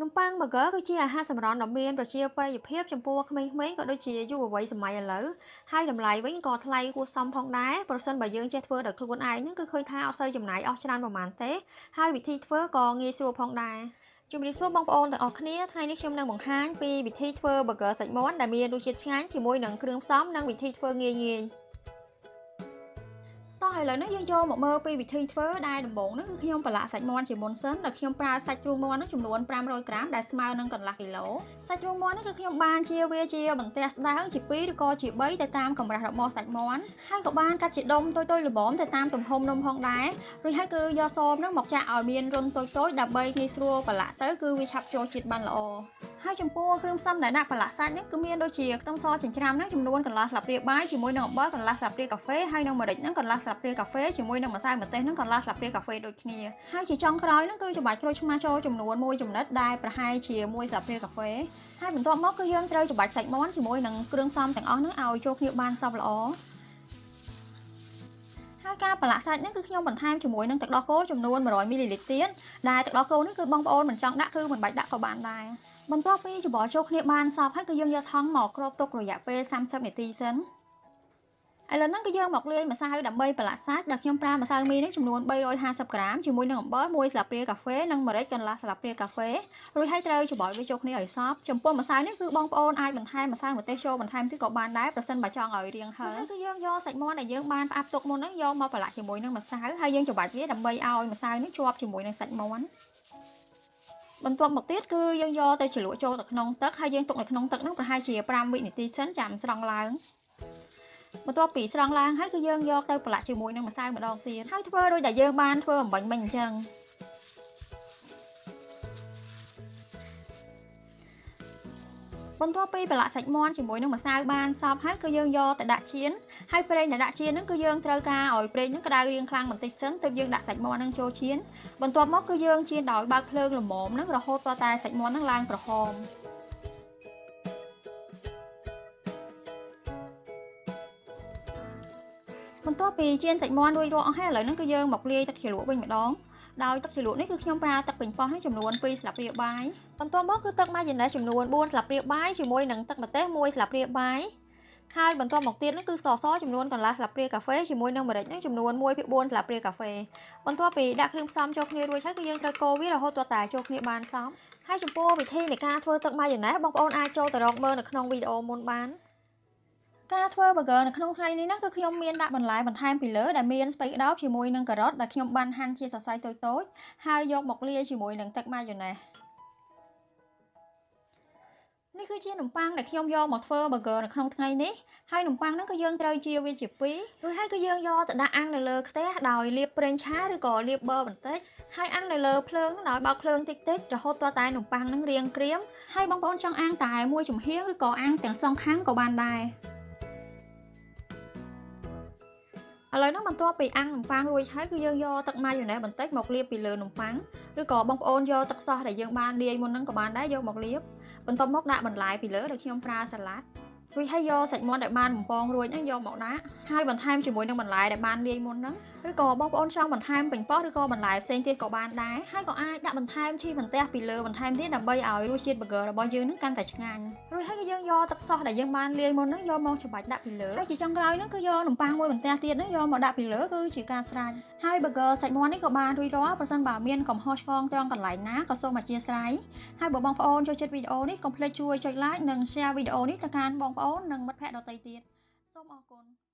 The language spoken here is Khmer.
នំប៉័ងប៊ឺហ្គឺគឺជាអាហារសម្រន់ដ៏មានប្រជាប្រិយភាពចំពោះក្មេងៗក៏ដូចជាយុវវ័យសម័យឥឡូវហើយតម្លៃវិញក៏ថ្លៃគួរសមផងដែរប្រសិនបើយើងចេះធ្វើដោយខ្លួនឯងហ្នឹងគឺឃើញថាអត់សូវចំណាយអស់ច្រើនប្រហែលទេហើយវិធីធ្វើក៏ងាយស្រួលផងដែរជំរាបសួរបងប្អូនទាំងអស់គ្នាថ្ងៃនេះខ្ញុំនឹងបង្ហាញពីវិធីធ្វើប៊ឺហ្គឺសាច់មាន់ដែលមានរសជាតិឆ្ងាញ់ជាមួយនឹងគ្រឿងផ្សំនិងវិធីធ្វើងាយៗតោះឥឡូវនេះយើងចូលមកមើលពីវិធីធ្វើដែលដំបូងហ្នឹងគឺខ្ញុំប្រឡាក់សាច់មាន់ជាមុនសិនដែលខ្ញុំប្រើសាច់ជ្រូកមាន់ហ្នឹងចំនួន500ក្រាមដែលស្មើនឹងកន្លះគីឡូសាច់ជ្រូកមាន់ហ្នឹងគឺខ្ញុំបានជាវាជាបន្ទះស្ដើងជា2ឬក៏ជា3ទៅតាមកម្រាស់របស់សាច់មាន់ហើយក៏បានកាត់ជាដុំតូចៗល្មមទៅតាមទំហំនំផងដែររួចហើយគឺយកសមហ្នឹងមកចាក់ឲ្យមានរន្ធតូចៗដើម្បីងាយស្រួលប្រឡាក់ទៅគឺវាឆាប់ចូលជាតិបានល្អហើយចំពោះគ្រឿងផ្សំដែលដាក់ប្រឡាក់សាច់ហ្នឹងគឺមានដូចជាខ្ទឹមសចិញ្ច្រាំហ្នឹងចំនួនកន្លះស្លាបព្រាបាយជាមួយនឹងអំបិលកន្លះស្លាបព្រាកាហ្វេហើយនឹងម្រេចហ្នឹងកន្លះស្លាបព្រាកាហ្វេជាមួយនឹងម្សៅម្ទេសហ្នឹងកន្លះស្លាបព្រាកាហ្វេដូចគ្នាហើយជាចុងក្រោយហ្នឹងគឺច្របាច់ក្រូចឆ្មាចូលចំនួន1ចំណិតដែលប្រហែលជា1ស្លាបព្រាកាហ្វេហើយបន្ទាប់មកគឺយើងត្រូវច្របាច់សាច់មាន់ជាមួយនឹងគ្រឿងផ្សំទាំងអស់ហ្នឹងឲ្យចូលគ្នាបានសព្វល្អហើយការប្រឡាក់សាច់ហ្នឹងគឺខ្ញុំបន្ថែមជាមួយនឹងទឹកដោះគោចំនួន100មីលីលីត្រទៀតដែលទឹកដោះគោនេះគឺបងប្អូនមិនចង់ដាក់គឺមិនបាច់ដាក់ក៏បានដែរបន្ទាប់ពីច្របល់ចូលគ្នាបានសព្វហើយគឺយើងយកថង់មកគ្របទុករយៈពេល30នាទីសិនឥឡូវហ្នឹងគឺយើងមកលាយម្សៅដើម្បីប្រឡាក់សាច់ដែលខ្ញុំប្រើម្សៅមីនេះចំនួន350ក្រាមជាមួយនឹងអំបិល1ស្លាបព្រាកាហ្វេនិងម្រេចកន្លះស្លាបព្រាកាហ្វេរួចហើយត្រូវច្របល់វាចូលគ្នាឲ្យសព្វចំពោះម្សៅនេះគឺបងប្អូនអាចបន្ថែមម្សៅម្ទេសចូលបន្ថែមទៀតក៏បានដែរប្រសិនបើចង់ឲ្យរាងហឹរគឺយើងយកសាច់មាន់ដែលយើងបានផ្អាប់ទុកមុនហ្នឹងយកមកប្រឡាក់ជាមួយនឹងម្សៅហើយយើងច្របាច់វាដើម្បីឲ្យម្សៅនេះជាប់ជាមួយនឹងសាច់មាន់បន្ទាប់មកទៀតគឺយើងយកទៅជ្រលក់ចូលទៅក្នុងទឹកហើយយើងទុកនៅក្នុងទឹកហ្នឹងប្រហែលជា5វិនាទីសិនចាំស្រង់ឡើងបន្ទាប់ពីស្រង់ឡើងហើយគឺយើងយកទៅប្រឡាក់ជាមួយនឹងម្សៅម្ដងទៀតហើយធ្វើដូចដែលយើងបានធ្វើអំបញ្ញមិញអញ្ចឹងបន្ទាប់ពីប្រឡាក់សាច់មាន់ជាមួយនឹងម្សៅបានសព្វហើយគឺយើងយកទៅដាក់ចៀនហើយប្រេងដែលដាក់ចៀនហ្នឹងគឺយើងត្រូវការឲ្យប្រេងហ្នឹងក្តៅរៀងខ្លាំងបន្តិចសិនទើបយើងដាក់សាច់មាន់ហ្នឹងចូលចៀនបន្ទាប់មកគឺយើងចៀនដោយបើកភ្លើងល្មមហ្នឹងរហូតដល់តែសាច់មាន់ហ្នឹងឡើងក្រហមបន្ទាប់ពីចៀនសាច់មាន់រួចរាល់អស់ហើយឥឡូវហ្នឹងគឺយើងមកលាយទឹកជ្រលក់វិញម្ដងដោយទឹកជ្រលក់នេះគឺខ្ញុំប្រើទឹកប៉េងប៉ោះនេះចំនួន2ស្លាបព្រាបាយបន្ទាប់មកគឺទឹកម៉ាយ៉ូណេសចំនួន4ស្លាបព្រាបាយជាមួយនឹងទឹកម្ទេស1ស្លាបព្រាបាយហើយបន្ទាប់មកទៀតនោះគឺស្ករសចំនួនកន្លះស្លាបព្រាកាហ្វេជាមួយនឹងម្រេចនេះចំនួន1/4ស្លាបព្រាកាហ្វេបន្ទាប់ពីដាក់គ្រឿងផ្សំចូលគ្នារួចហើយគឺយើងត្រូវកូរវារហូតទាល់តែចូលគ្នាបានសព្វហើយចំពោះវិធីនៃការធ្វើទឹកម៉ាយ៉ូណេសបងប្អូនអាចចូលទៅរកមើលនៅក្នុងវីដេអូមុនបានការធ្វើប៊ឺហ្គឺនៅក្នុងថ្ងៃនេះណាគឺខ្ញុំមានដាក់បន្លែបន្ថែមពីលើដែលមានស្ពៃក្តោបជាមួយនឹងការ៉ុតដែលខ្ញុំបានហាន់ជាសរសៃតូចៗហើយយកមកលាយជាមួយនឹងទឹកម៉ាយ៉ូណេសនេះគឺជានំប៉័ងដែលខ្ញុំយកមកធ្វើប៊ឺហ្គឺនៅក្នុងថ្ងៃនេះហើយនំប៉័ងហ្នឹងគឺយើងត្រូវជាវាជា2រួចហើយគឺយើងយកទៅដាក់អាំងនៅលើខ្ទះដោយលាបប្រេងឆាឬក៏លាបប៊ឺបន្តិចហើយអាំងនៅលើភ្លើងដោយបើកភ្លើងតិចៗរហូតទាល់តែនំប៉័ងហ្នឹងរាងក្រៀមហើយបងប្អូនចង់អាំងតែមួយចំហៀងឬក៏អាំងទាំងសងខាងក៏បានដែរឥឡូវហ្នឹងបន្ទាប់ពីអាំងនំប៉័ងរួចហើយគឺយើងយកទឹកម៉ាយ៉ូណេសបន្តិចមកលាបពីលើនំប៉័ងឬក៏បងប្អូនយកទឹកសោះដែលយើងបានលាយមុនហ្នឹងក៏បានដែរយកមកលាបបន្ទាប់មកដាក់បន្លែពីលើដែលខ្ញុំប្រើសាឡាត់រួចហើយយកសាច់មាន់ដែលបានបំពងរួចហ្នឹងយកមកដាក់ហើយបន្ថែមជាមួយនឹងបន្លែដែលបានលាយមុនហ្នឹងឬក៏បងប្អូនចង់បន្ថែមប៉េងប៉ោះឬក៏បន្លែផ្សេងទៀតក៏បានដែរហើយក៏អាចដាក់បន្ថែមឈីសបន្ទះពីលើបន្ថែមទៀតដើម្បីឲ្យរសជាតិប៊ឺហ្គឺរបស់យើងហ្នឹងកាន់តែឆ្ងាញ់រួចហើយគឺយើងយកទឹកសោះដែលយើងបានលាយមុនហ្នឹងយកមកច្របាច់ដាក់ពីលើហើយជាចុងក្រោយហ្នឹងគឺយកនំប៉័ងមួយបន្ទះទៀតហ្នឹងយកមកដាក់ពីលើគឺជាការស្រេចហើយប៊ឺហ្គឺសាច់មាន់នេះក៏បានរួចរាល់ប្រសិនបើមានកំហុសឆ្គងត្រង់កន្លែងណាក៏សូមអធ្យាស្រ័យហើយបើបងប្អូនចូលចិត្តវីដេអូនេះកុំភ្លេចជួយចុច like និង share វីដេអូនេះទៅកាន់បងប្អូននិងមិត្តភ័ក្តិដទៃទៀតសូមអរគុណ។